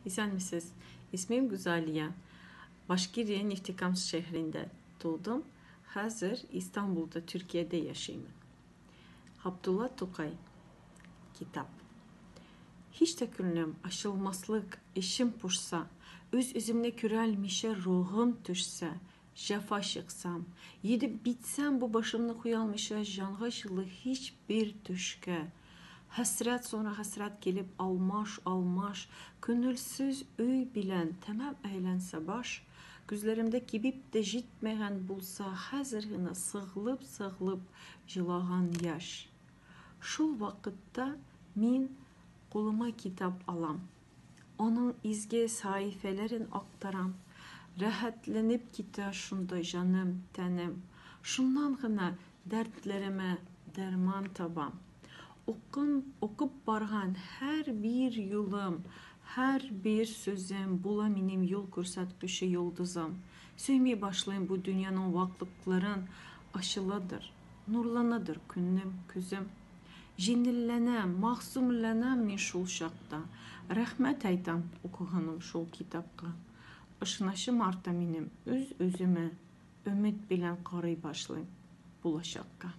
Исәнмесез. Исмем Гүзәлия. Башкирия Нефтекамск шәһәрендә тудым. Хәзер Истанбулда, Төркиядә яшимен. Габдулла Тукай. Китап. Һич тә күңлем ачылмаслык эчем пошса, үз-үземне күрәлмичә ругым төшсә, җәфа чыксам, йөдеп битсәм бу башымны куялмыйча җанга җылы һичбер төшкә. Хәсрәт соңра хәсрәт килеп алмаш-алмаш, күңелсез уй белән тәмам әйләнсә баш, күзләремдә кибеп тә җитмәгән булса хәзер генә сыгылып-сыгылып җылаган яшь. Шул вакытта мин кулыма китап алам. Аның изге сәхифәләрен актарам. Рәхәтләнеп китә шунда җаным, тәнем. Шуннан гына дәртләремә дәрман табам. Укым, укып барган һәрбер юлым, һәрбер сүзем була минем юл күрсәткүче йолдызым. Сөйми башлыйм бу дөньяның ваклыкларын, ачыладыр, нурланадыр көнем, күзем. Җиңелләнәм, мәгъсумланам мин шул чакта. Рәхмәт әйтәм укыганым шул китапка. Ышанычым арта минем үз-үземә, өмет белән карый башлыйм булачакка.